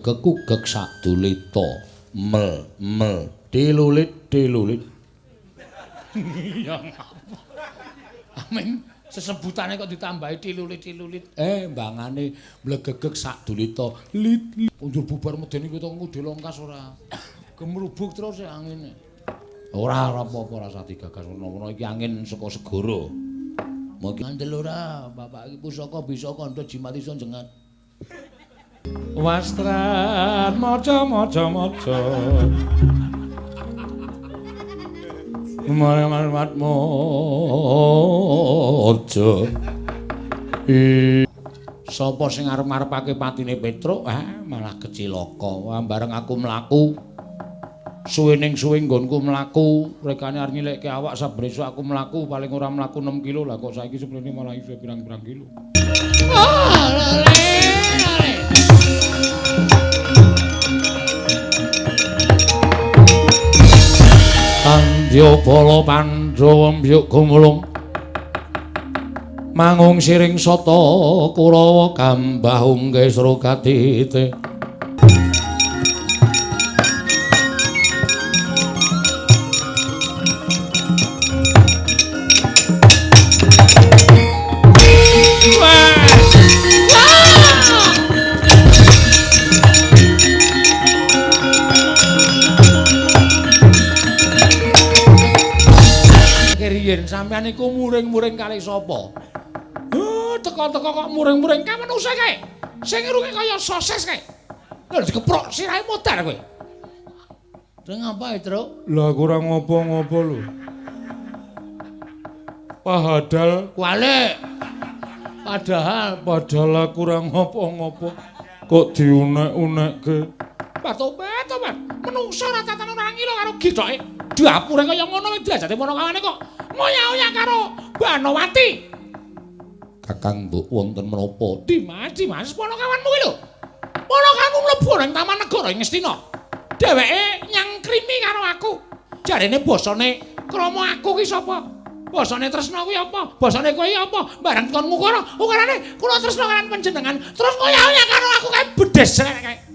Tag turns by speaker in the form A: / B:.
A: Kekugek sadulita mel mel dilulit dilulit.
B: Ya ngapa? Amin sesebutane kok ditambahi tilulit tilulit.
A: Mbangane mlegegeg sadulita lit lit.
B: Undur bubar medeni kowe to ngudhe longkas ora. Gemrubuk terus ya angine.
A: Ora ora apa-apa ora usah digagas menawa iki angin saka segara.
B: Monggo ngandel ora, bapak iki pusaka bisa kandha jimat iso jengat. Wastran maca maca maca.
A: Marmat maca. Sapa sing arep-arepake patine Petruk, malah kecilaka. Wah, bareng aku mlaku. Suwe ning suwe nggonku mlaku, rekane arep nyilekke awak saben esuk aku mlaku paling ora mlaku 6 kilo lah kok saiki seprene malah iso pirang-pirang kilo.
B: Oh, lele.
A: Kandya bala Pandhawa mbyuk gumulung mangung siring sata Kurawa kambah ungge srogatite.
B: Yen sampean iku muring-muring kali sapa? Teko-teko kok muring-muring ka menungsa kae. Sing irunge kaya sosis kae. Lho dikeprok sirahe modar kowe. Terus ngapa, Truk?
C: Lah aku ora ngopo-ngopo lho. Pahadal
B: kualik. Padahal
C: padahal aku ora ngopo-ngopo kok diunek-unekke.
B: Tobat, tobat. Menungsa ora tatan ora ngilo karo githoke. Dapure kaya ngono kuwi derajate ponokawane kok ngoyak-oyak karo Banowati.
A: Kakang mbok wonten menapa?
B: Dimas, Dimas ponokawanmu kuwi lho. Ponokawanmu mlebu nang Taman Negara ing Ngastina. Dheweke nyangkrimi karo aku. Jarene basane krama aku ki sapa? Basane tresna kuwi apa? Basane kowe apa? Bareng kon ngukara, ukarane kula tresna kalian panjenengan. Terus ngoyak-oyak karo aku kae bedes kae.